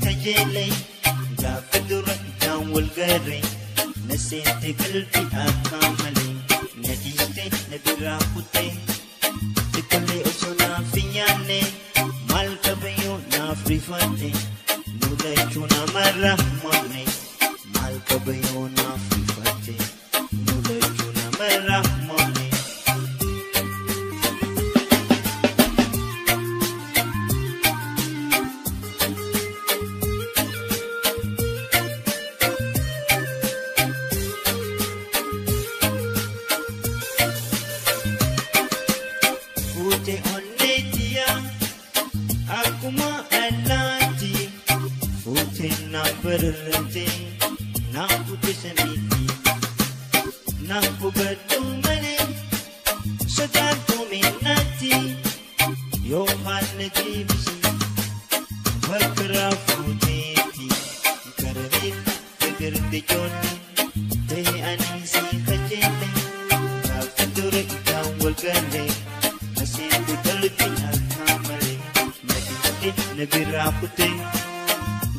kajeele gaafa dura ijaan wal garre na seente qalbii akka malee na dhiiste na biraa kutte xiqqoolee osoo naaf hin nyaanne maal qabayyoo naaf rifatte nu lachuu namarra uumamne maal qabayyoo naaf rifatte nu lachuu namarra uumamne. Fuute onneetiya akkuma allaatti fuute na bararrate na kute samiitti na hubadhu malee sodaatu minnaatti yoo haala deebisi bakka raafuuteetti karameella gagarte ijoollee ta'e ani si kajeelle gaafa dura ijaan wal galle. Seente qalbii akka malee na dhiiste na biraa kutte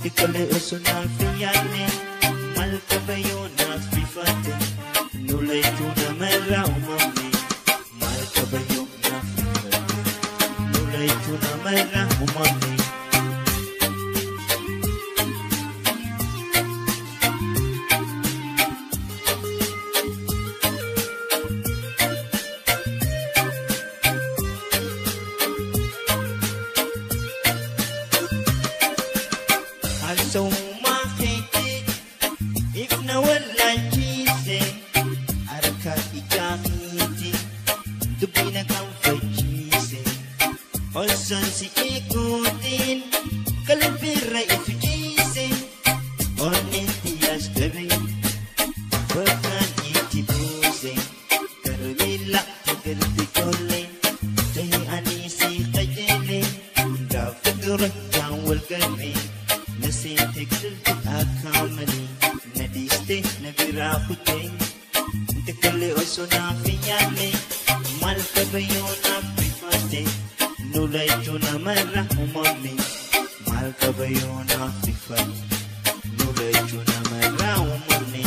xiqqoolee osoo naaf hin yaadne maal qabayyoo naaf rifatte nu lachuu namarraa uumamne maal qabayyoo naaf rifatte nu lachuu namarraa uumamne. Haasawuma keetii ifna wallaalchise harka ijaa keetii dubbina kan fachiise osoo si eeguutiin qalbiirra ifjiise onneetti as gabe bakkaan itti buuse karameella tagarti ijoollee ta'e ani si qajeele gaafa dura ijaan wal garre. Na seente qalbii akka malee na dhiiste na biraa kutte xiqqoolee osoo naaf hin yaadne maal qabayyoo naaf rifatte nu lachuu namarra uumamne maal qabayyoo naaf rifatte nu lachuu namarra uumamne.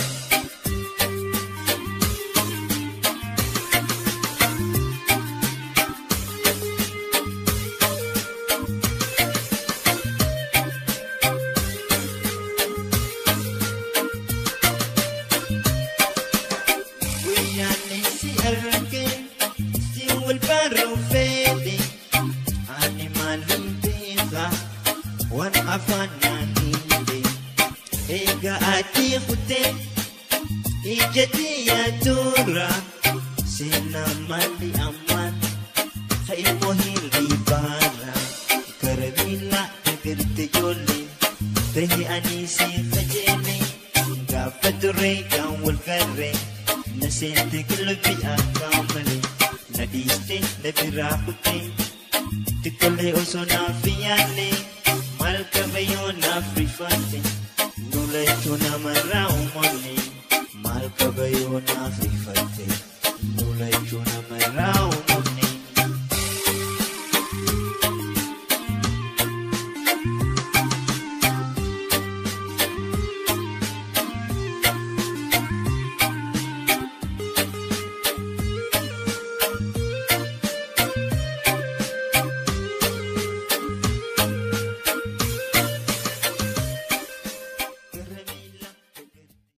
Guyyaan si arge si wal baruu fedhe ani maaliin beeka waan afaan naan hinde egaa ati kutee ija tiyya tura seenaa maali ammaan ka'immoo hirribaara karameella agarte ijoollee ta'e ani si kajeele gaafa duree kan wal garre. Na seente qalbii akka malee na dhiiste na biraa kutte xiqqoolee osoo naaf hin yaadne maal qabayyoo naaf rifatte nu lachuu namarraa